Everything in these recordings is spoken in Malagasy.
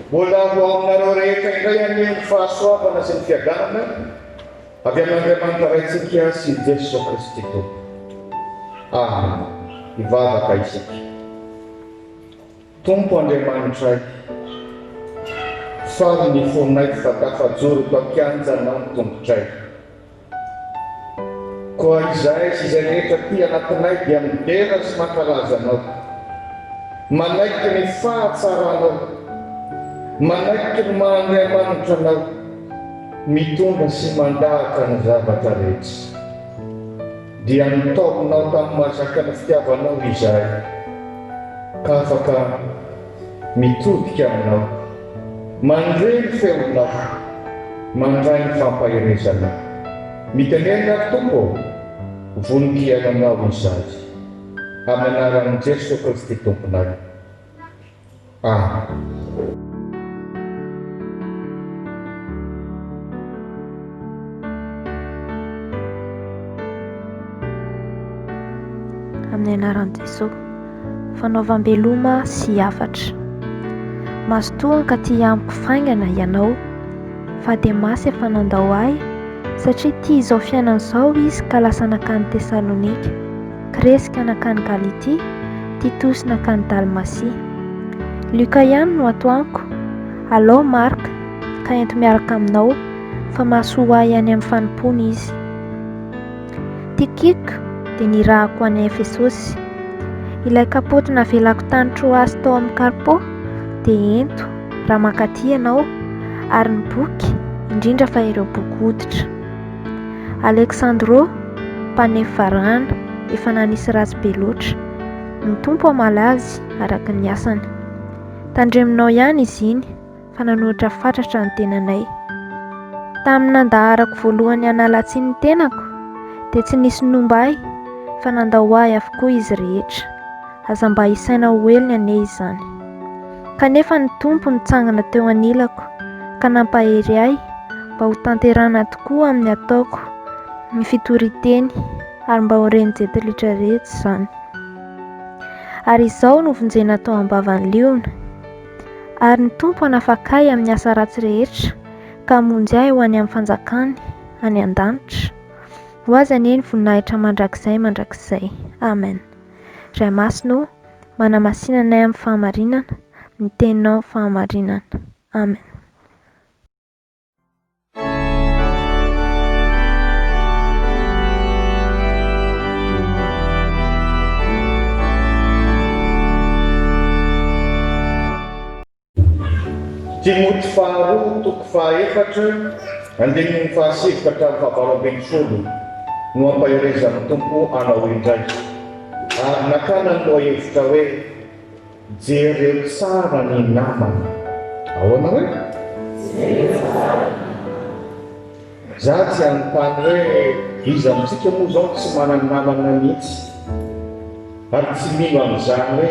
Mbola ho ao aminareo rehetra indray anie ny fahasoavana sy ny fiadanana avy amin'Andriamanitra Raintsika sy Jesoa Kristy Tompo. Amen. Hivavaka isika. Tompo Andriamanitray, faly ny fonay fa tafajoro eto an-kianjanao ny tongotray. Koa izahay sy izay rehetra aty anatinay dia midera sy mankalaza Anao. Manaiky ny fahatsaranao. Manaiky ny maha Andriamanitra Anao, mitondra sy mandahatra ny zavatra rehetra. Dia nitaominao tamin'ny mahazaka ny fitiavanao izahay, ka afaka mitodika aminao, mandre ny feonao, mandray ny fampaherezanao. Mitenena ry Tompo ô, vonon-kiainanao izahay. Amin'ny anaran'i Jesoa Kristy Tomponay. Amen. Amin'ny anaran'i Jesoa. Fanaovam-beloma sy hafatra. Mazotoa hankaty amiko faingana ianao, fa Demasy efa nandao ahy, satria tia izao fiainana izao izy ka lasa nankany Tesalonika. Kreska nankany Galitia, Titosy nankany Dalmasia. Lioka ihany no ato amiko, alao Marka, ka ento miaraka aminao, fa mahasoa ho ahy any amin'ny fanompoana izy. Tykiko dia nirahako any Efesosy. Ilay kapoty navelako tany Troasy tao amin'i Karpo dia ento, raha mankaty ianao, ary ny boky, indrindra fa ireo boky hoditra. Aleksandro, mpanefy varahana, efa nanisy ratsy be loatra. Ny Tompo hamaly azy araka ny asany. Tandremonao ihany izy iny, fa nanohitra fatratra ny tenanay. Tamin'ny nandaharako voalohany hanala tsiny ny tenako, dia tsy nisy nomba ahy, fa nandao ahy avokoa izy rehetra. Aza mba isaina ho helony anie izany. Kanefa ny Tompo nitsangana teo anilako ka nampahery ahy mba ho tanterahana tokoa amin'ny ataoko ny fitorian-teny ary mba ho ren'ny jentilitra rehetra izany. Ary izao novonjena tao am-bavan'ny liona. Ary ny Tompo hanafaka ahy amin'ny asa ratsy rehetra ka hamonjy ahy ho any amin'ny fanjakany any an-danitra. Ho Azy anie ny voninahitra mandrakizay mandrakizay. Amen. Ray Masina ô, manamasina anay amin'ny fahamarinana, ny Teninao fahamarinana. Amen. Timoty faharoa toko fahaefatra andininy fahasivy ka hatramin'ny fahavalo 18 no ampaherezan'ny Tompo anao indray ary nakana ny lohahevitra hoe Jereo tsara ny namana. Ahoana hoe? Jereo tsara ny namana. Za tsy hanontany hoe iza amintsika moa izao no tsy mana-namana mihitsy ary tsy mino an'izany hoe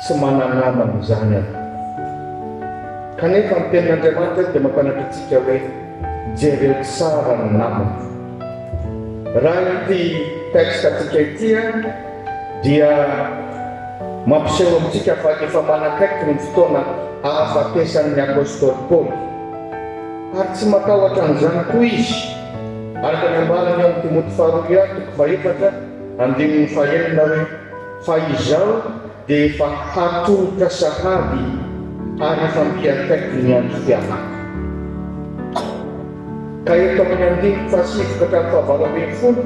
Tsy mana-namana izany aho. Kanefa ny Tenin'Andriamanitra dia mampianatra antsika hoe, Jereo tsara ny namana. Raha ity texte-ntsika ity dia mampiseho amintsika fa efa manakaiky ny fotoana hahafatesan'ny apostoly Paoly. Ary tsy matahotra an'izany koa izy, araka ny ambarany ao amin'ny Timoty faharoa ihany toko fahefatra andininy fahenina hoe, Fa izao dia efa hatolotra sahady ary efa mby akaiky ny andro fialako. Ka eto amin'ny andininy fahasivy ka hatramin'ny fahavalo 12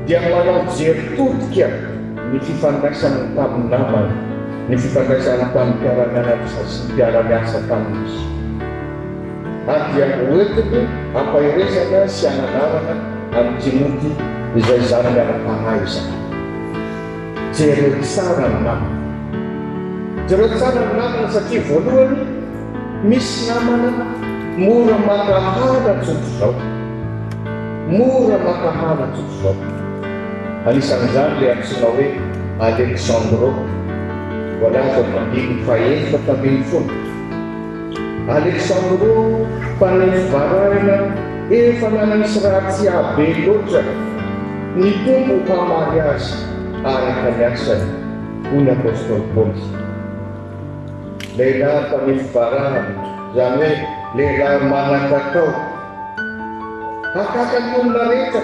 dia manao jery todika ny fifandraisany tamin'ny namany, ny fifandraisany tamin'ny mpiara-mianatra sy mpiara-miasa taminy izy. Ary dia hoentiny hampaherezana sy hananarana an'i Timoty izay zanany ara-panahy izany. Jereo tsara ny namana. Jereo tsara ny namana satria voalohany misy namana mora mankahala tsotr'izao. Mora mankahala tsotr'izao. Anisan'izany ilay antsoina hoe Alexandro, voalaza ao amin'ny andininy faha-14. Alexandro mpanefy varahina efa nanisy ratsy ahy be loatra. Ny Tompo hamaly azy araka ny asany, hoy ny apostoly Paoly. Lehilahy mpanefy varahana, izany hoe lehilahy manan-katao. Tahaka ny olona rehetra,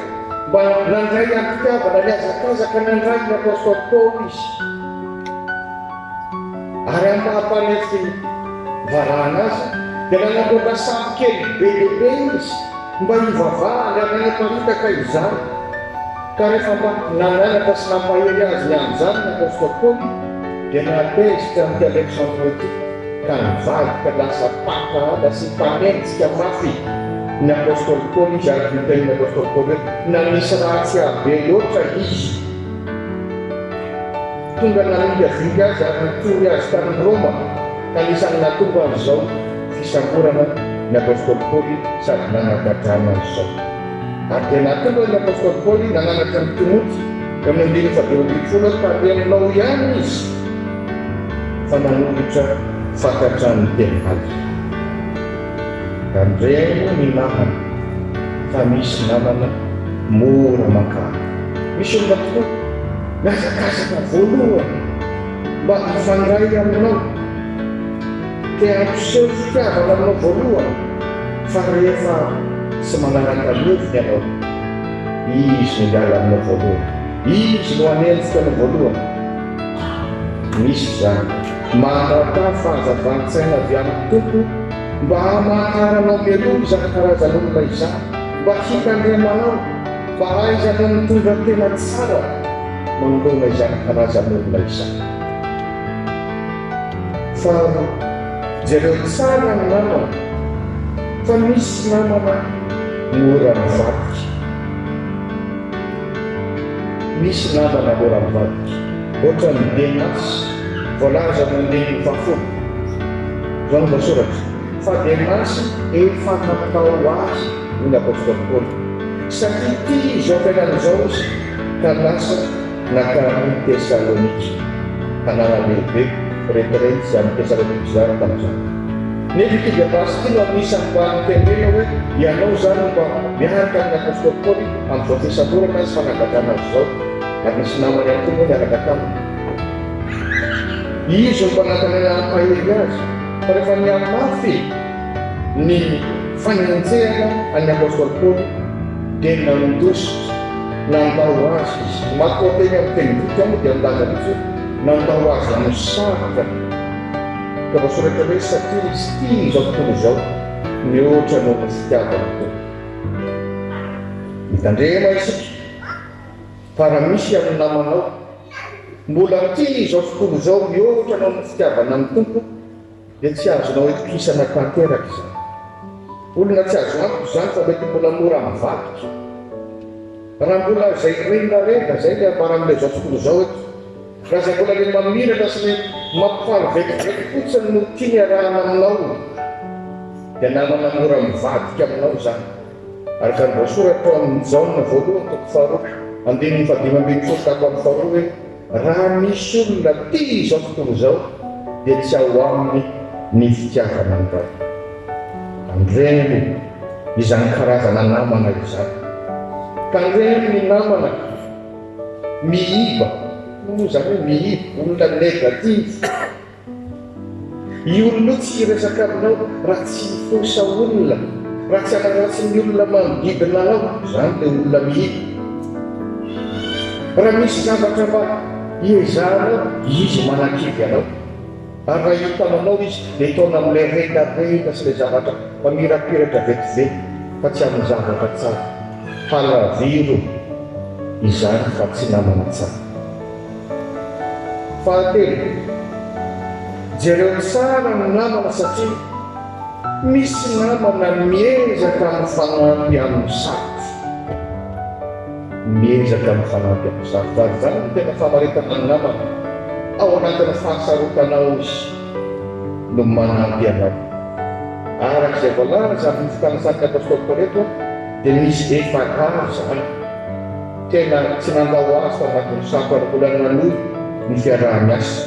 mba nandray am-pitiavana nihazakazaka nandray ny apostoly Paoly izy. Ary amin'ny maha mpanefy varahana azy, dia nanamboatra sambo kely be dia be izy mba hivavahany ary nanaparitaka izany. Ka rehefa mba nananatra sy nampahery azy ny amin'izany ny apostoly Paoly, dia nahatezitra an'ity Aleksandro ity, ka nivadika lasa mpankahala sy mpanenjika mafy ny apostoly Paoly izy, araka ny tenin'ny apostoly Paoly hoe, Nanisy ratsy ahy be loatra izy. Tonga namingavinga azy ary nitory azy tany Roma, ka anisan'ny nahatonga an'izao fisamborana ny apostoly Paoly sady nanagadrana azy izao. Ary dia nahatonga ny apostoly Paoly nananatra an'i Timoty eo amin'ny andininy fahadimy ambin'ny folo hoe, Tandremonao ihany izy fa nanohitra fatratra ny tenany. Tandremo ny namana fa misy namana mora mankahala. Misy olona tokoa mihazakazaka voalohany mba hifandray aminao. Te hampiseho fitiavana aminao voalohany fa rehefa tsy manaraka ny heviny ianao, izy no hiala aminao voalohany, izy no hanenjika anao voalohany. Misy izany. Mangataha fahazavan-tsaina avy amin'ny Tompo mba hamantaranao mialoha izany karazan'olona izany, mba hitandremanao, mba hahaizanao mitondra tena tsara manoloana izany karazan'olona izany. Faharoa, jereo tsara ny namana fa misy namana mora mivadika. Misy namana mora mivadika. Ohatran'i Demasy, voalaza amin'ny andininy fahafolo. Izao no voasoratra, Fa Demasy efa natao ahy, hoy ny apostoly Paoly, satria tia izao fiainana izao izy ka lasa Nankany Tesalonika, tanàna lehibe retirety izany Tesalonika izany tamin'izany. Nefa ity Demasy ity no anisan'ny mba notendrena hoe ianao izany no mba miaraka amin'ny apostoly Paoly amin'izao fisamborana sy fanagadrana azy izao, ary nisy namany ihany koa moa niaraka taminy. Izy no mba nantenaina hampahery azy, fa rehefa nihamafy ny fanenjehana an'ny apostoly Paoly dia nandositra. Nandao azy izy. Ny matoanteny amin'ny teny grika moa dia milaza mihitsy hoe nandao azy amin'ny sarotra. Ka voasoratra hoe satria izy tia izao tontolo izao mihoatra noho ny fitiavany ny Tompo. Mitandrema isika fa raha misy amin'ny namanao mbola tia izao tontolo izao mihoatra noho ny fitiavana ny Tompo dia tsy azonao itokisana tanteraka izany. Olona tsy azo antoka izany fa mety mbola mora mivadika. Raha mbola izay rendrarendra izay ilay ambara amin'ilay izao tontolo izao eto, raha izay mbola ilay mamiratra sy ilay mampifaly vetivety fotsiny no tiany iarahana aminao, dia namana mora mivadika aminao izany. Araka ny voasoratra ao amin'ny Jaona voalohany toko faharoa andininy fahadimy ambin'ny folo tapany faharoa hoe, Raha misy olona tia izao tontolo izao dia tsy ao aminy ny fitiavana ny Ray. Tandremo izany karazana namana izany. Tandremo ny namana miiba, inona moa izany hoe miiba, olona negative. Io olona io tsy hiresaka aminao raha tsy hifosa olona, raha tsy hanaratsy ny olona manodidina anao, izany ilay olona mihidy. Raha misy zavatra mba hiezahanao, izy manakivy anao. Ary raha hitaona anao izy, dia hitaona amin'ilay redareda sy ilay zavatra mamirapiratra vetivety, fa tsy amin'ny zavatra tsara. Halaviro izany fa tsy namana tsara. Fahatelo, jereo tsara ny namana satria misy namana miezaka mifanampy amin'ny sarotra. Miezaka mifanampy amin'ny sarotra. Ary izany no tena famaritana ny namana. Ao anatin'ny fahasarotanao izy no manampy anao. Araka izay voalaza amin'ny fitanisan'ny Apostoly Paoly eto dia misy efa-dahy izany. Tena tsy nandao azy tao anatin'ny sampana mbola nanohy ny fiaraha-miasa.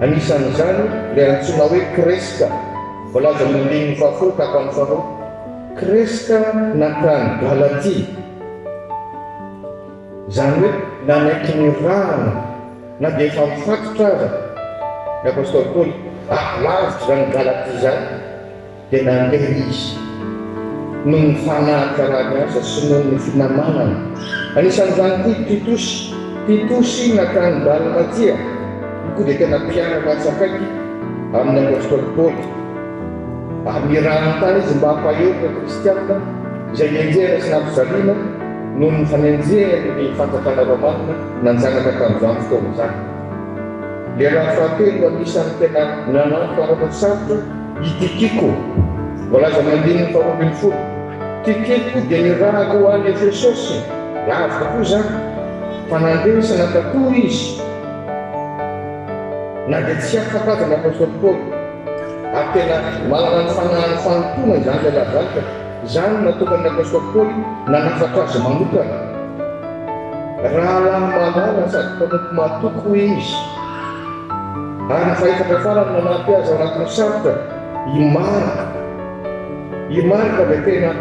Anisan'izany ilay antsoina hoe Kreska, voalaza amin'ny andininy fahafolo tapany faharoa. Kreska nankany Galatia, izany hoe nanaiky nirahana na dia efa mifatotra aza ny apostoly Paoly. Ary lavitra izany Galatia izany, dia nandeha izy, noho ny fanahy-mpiaraha-miasa sy noho ny finamanana. Anisan'izany koa i Titosy. Titosy nankany Dalmatia, io koa dia tena mpiara-miasa akaiky amin'ny apostoly Paoly. Ary nirahany tany izy mba hampahery ireo Kristianina izay nenjehina sy nampijaliana noho ny fanenjehan'ny fanjakana romanina nanjanaka tamin'izany fotoana izany. Lehilahy fahatelo anisan'ny tena nanampy tamin'ny sarotra i Tykiko. Voalaza amin'ny andininy faharoa 12, Tykiko dia nirahako ho any Efesosy, lavitra koa izany, fa nandeha sy nankatò izy, na dia tsy afaka aza ny apostoly Paoly. Ary tena manana ny fanahin'ny fanompoana izany lehilahy izany ka izany no nahatonga ny apostoly Paoly nanafatra azy manokana. Rahalahy malala sady mpanompo mahatoky hoy izy. Ary ny fahefatra farany nanampy azy ao anatin'ny sarotra, i Marka. I Marka dia tena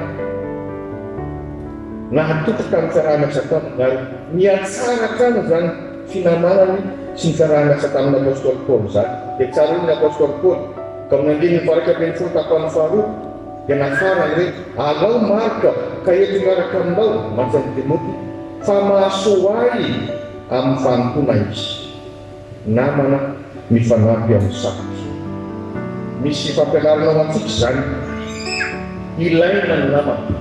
nahatoky tamin'ny fiaraha-miasa taminy ary nihatsara hatrany izany finamanany sy ny fiaraha-miasa tamin'ny apostoly Paoly izany. Dia tsaroan'ny apostoly Paoly ka amin'ny andininy faha-11 tapany faharoa dia nafarany hoe, Alao Marka ka ento miaraka aminao, mantsy an'i Timoty, fa mahasoa ahy amin'ny fanompoana izy. Namana mifanampy amin'ny sarotra. Misy fampianarana ho antsika izany. Ilaina ny namana.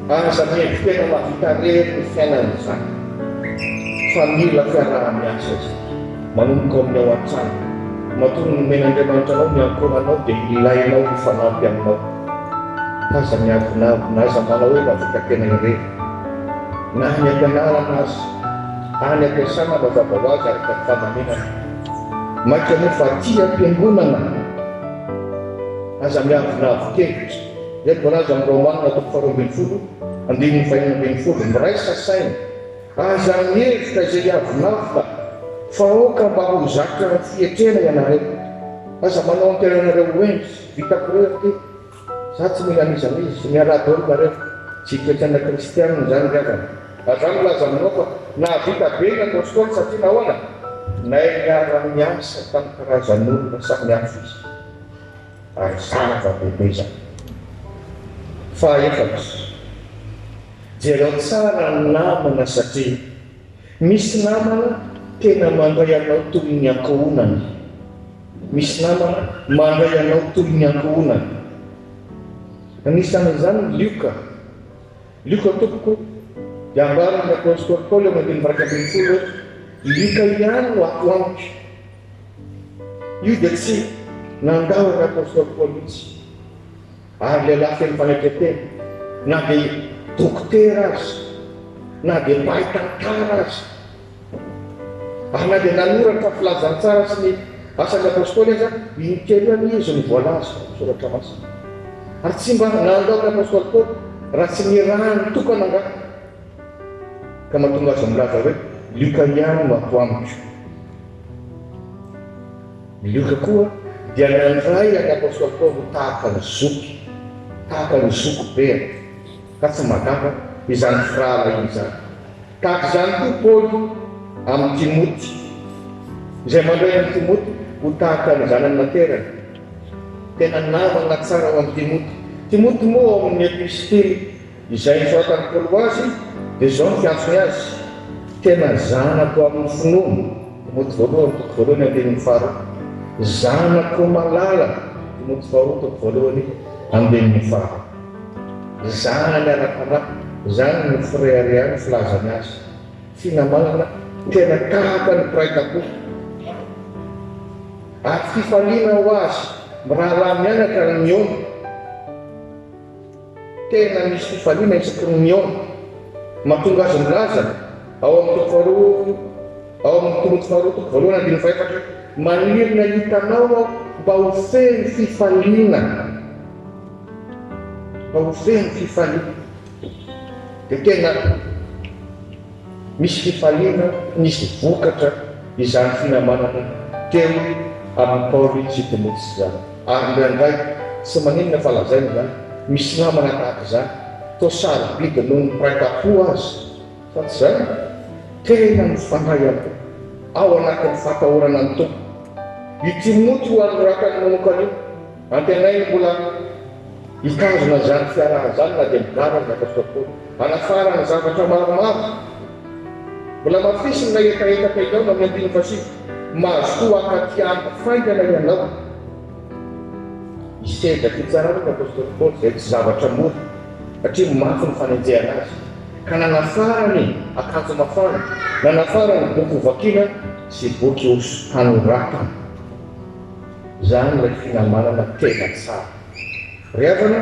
Aza mihevi-tena mahavita rery ny fiainana izany. Fa mila fiaraha-miasa isika. Manomboka ao amin'ny ao an-trano. Matoa nomen'Andriamanitra anao ny ankohonanao dia ilainao hifanampy aminao. Aza miavonavona, aza manao hoe mahavita tena irery. Na any am-pianarana aza. Any am-piasana mazava ho azy araka ny fandaminana. Mainka moa fa aty am-piangonana. Aza miavonavon-kevitra. Izay no voalaza amin'ny Romana toko faharoa 12, andininy faha-16, Miraisa saina, aza mihevitra izay hiavonavona, fa aoka mba ho zatra amin'ny fietrena ianareo. Aza manao ny tenanareo ho hendry, vitako irery ity. Za tsy mila an'iza n'iza, mialà daholo nareo, tsy toetsaina kristianina izany ry havana. Ary za milaza aminao fa nahavita be ny apostoly satria nahoana? Nahay niara-niasa tamin'ny karazan'olona samihafa izy. Ary zava-dehibe izany. Fahaefatra, jereo tsara ny namana satria misy namana tena mandray anao toy ny ankohonany. Misy namana mandray anao toy ny ankohonany. Anisan'izany Lioka. Lioka tompoko dia ambaran'ny apostoly Paoly ao amin'ny andininy 11 hoe, Lioka ihany no ato amiko. Io dia tsy nandao an'ny apostoly Paoly mihitsy. Ary lehilahy feno fanetren-tena, na dia dokotera aza, na dia mpahay tantara aza. Ary na dia nanoratra filazantsara sy ny Asan'ny Apostoly aza, intelo ihany izy no voalaza ao amin'ny Soratra Masina. Ary tsy mba nandao ny Apostoly Paoly raha tsy nirahany tokana angaha. Ka mahatonga azy milaza hoe, Lioka ihany no ato amiko. Lioka koa dia nandray an'ny Apostoly Paoly ho tahaka ny zoky, tahaka ny zokibeany. Ka tsy mahagaga izany firahalahiana izany. Tahaka izany koa Paoly amin'i Timoty, izay mandray an'i Timoty ho tahaka ny zanany naterany. Tena namana tsara ho an'i Timoty. Timoty moa ao amin'ny epistily izay nosoratan'i Paoly ho azy dia izao no fiantsony azy, Tena zanako amin'ny finoana, Timoty voalohany toko voalohany andininy faharoa, zanako malala, Timoty faharoa toko voalohany andininy faharoa. Zanany ara-panahy, izany no fireharehany filazany azy. Finamanana tena tahaka ny mpiray tampo. Ary fifaliana ho azy mirahalahy mianaka ny mihaona. Tena misy fifaliana isaky ny mihaona. Mahatonga azy milaza ao amin'ny toko faharoa ao amin'ny Timoty faharoa toko voalohany andininy fahefatra hoe, Maniry ny hahita anao aho mba ho feno fifaliana. Mba ho feno fifaliana. Dia tena misy fifaliana, nisy vokatra izany finamanana teo amin'i Paoly sy Timoty izany. Ary indraindray, tsy maninona fa lazaina izany, misy namana tahaka izany, toa sarobidy noho ny mpiray tampo aza. Fa tsy izay? Tena mifandray am-po, ao anatin'ny fahatahorana ny Tompo. I Timoty ho anoratany manokana io. Antenainy mbola hitazona izany fiarahana izany na dia migara aza ny apostoly Paoly. Hanafarana zavatra maromaro. Mbola hamafisiny ilay hetaheta te-hihaona amin'ny andininy fahasivy, Mazotoa haka aty amiko faingana ianao. Hisedra fitsarana ny apostoly Paoly, izay tsy zavatra mora, satria mafy ny fanenjehana azy, ka nanafarany akanjo mafana, nanafarany boky hovakiana sy boky hanoratana. Izany ilay finamanana tena tsara. Ry havana,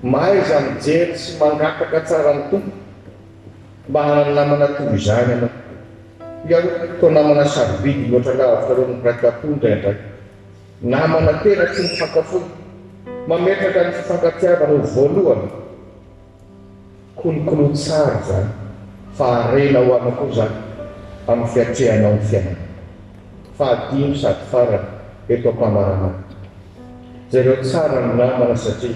mahaiza mijery sy mangataka tsara ny Tompo mba hanana namana toy izany ianao. Ianao toa namana sarobidy mihoatra lavitra ireo mpiray tampo indraindray. Namana tena tsy mifankafoy, mametraka ny fifankatiavana ho voalohany. Kolokoloa tsara izany fa harena ho anao koa izany amin'ny fiatrehanao ny fiainana. Fahadimy sady farany eto am-pamaranana. Jereo tsara ny namana satria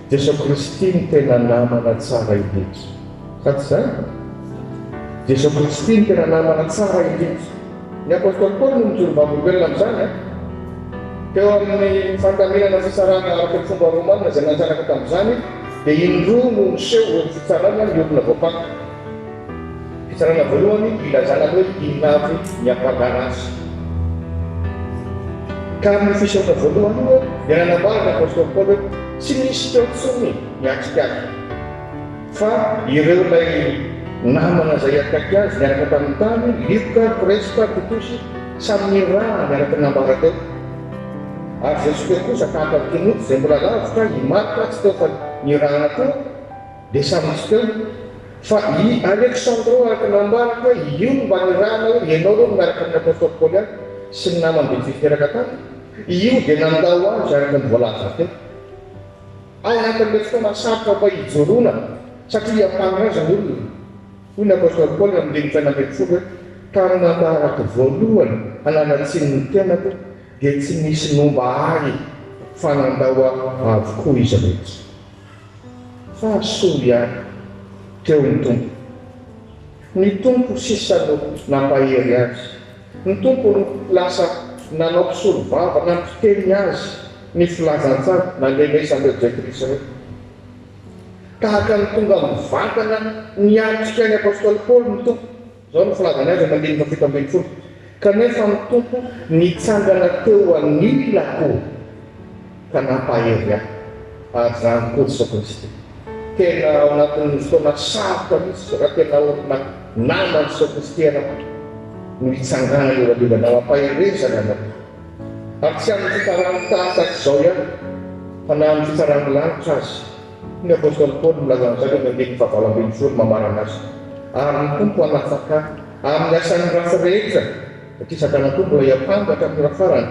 Jesoa Kristy no tena namana tsara indrindra. Sa tsy izany? Jesoa Kristy no tena namana tsara indrindra. Ny Apostoly Paoly no nijoro vavolombelona amin'izany an! Teo amin'ny fandaminana fitsarana araka ny fomba romana izay nanjanaka tamin'izany dia indroa no niseho eo amin'ny fitsarana ny olona voampanga. Fitsarana voalohany ilazana ny hoe inona avy ny ampangana azy. Ka amin'io fisehoana voalohany io dia nanambara ny Apostoly Paoly hoe tsy nisy teo intsony niatrika azy. Fa ireo ilay namana izay akaiky azy niaraka taminy tany, Lioka, Kreska, Titosy, samy nirahany araka ny nambara teo. Ary izay tsy teo kosa tahaka an'i Timoty izay mbola lavitra, i Marka tsy teo fa nirahana koa, dia samy tsy teo. Fa i Aleksandro araka ny nambarako hoe io no mba nirahana hoe ianao ireo no miaraka amin'ny Apostoly Paoly any sy ny namany vitsivitsy niaraka taminy, io dia nandao azy araka ny voalaza teo. Ao anatin'ilay fotoana sarotra mba hijoroana satria hiampanga azy ny olona. Hoy ny apostoly Paoly amin'ny andininy fahenina ambin'ny folo hoe, Tamin'ny nandaharako voalohany hanana-tsiny ny tenako, dia tsy nisy nomba ahy fa nandao ahy avokoa izy rehetra. Fa soa ihany, teo ny Tompo. Ny Tompo sisa no nampahery azy. Ny Tompo no lasa nanao mpisolovava nampiteny azy ny filazantsara nandrenesan'ireo jentilisa ireo. Tahaka ny tonga mivantana niatrika ny apostoly Paoly ny Tompo. Izao no filazany azy amin'ny andininy fahafito ambin'ny folo, Kanefa ny Tompo nitsangana teo anilako ka nampahery ahy, ary izany koa Jesoa Kristy. Tena ao anatin'ny fotoana sarotra mihitsy raha tena olona naman'i Jesoa Kristy ianao no hitsanganany eo anilanao, hampaherezany anao. Ary tsy amin'ny fitsaran'ny tany tahaka izao ihany, fa na amin'ny fitsaran'ny lanitra aza. Hoy ny apostoly Paoly milaza an'izany eo amin'ny andininy fahavalo ambin'ny folo mamarana azy, Ary ny Tompo hanafaka ahy amin'ny asan'ny ratsy rehetra, satria Satana koa mbola hiampanga hatramin'ny ora farany,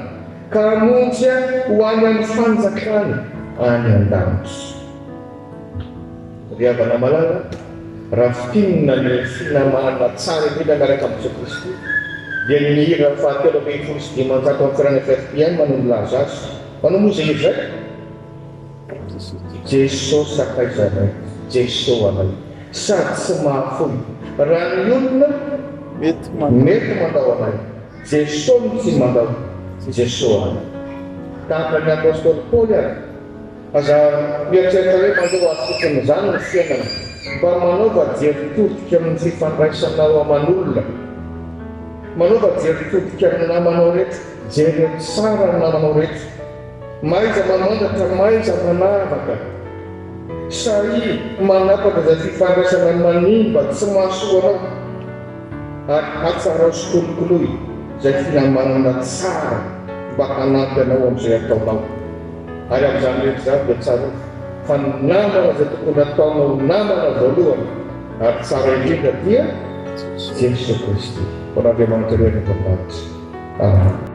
ka hamonjy ahy ho any amin'ny fanjakany any an-danitra. Ry havana malala, raha fintinina ny finamana tsara indrindra miaraka amin'i Jesoa Kristy, dia ny hira fahatelo ambin'ny folo sy dimanjato amin'ny firana FFPM no milaza azy. Manao moa izay hira izay? Jeso sakaizanay, Jeso anay, sady tsy mahafoy. Raha ny olona mety mandao anay, Jeso no tsy mandao, Jeso anay. Tahaka ny Apostoly Paoly ary, aza mieritreritra hoe mandeha ho azy fotsiny izany ny fiainana. Mba manaova jery todika amin'ny fifandraisanao aman'olona. Manaova jery todika amin'ny namanao rehetra. Jereo tsara ny namanao rehetra. Mahaiza mamantatra, mahaiza manavaka. Sahia manapaka izay fifandraisana manimba tsy mahasoa anao ary hatsarao sy kolokoloy izay finamanana tsara mba hanampy anao amin'izay ataonao. Ary amin'izany rehetra izany dia tsarovy fa ny namana izay tokony hataonao ho namana voalohany ary tsara indrindra dia Jesoa Kristy. Ho an'Andriamanitra irery ny voninahitra. Amen.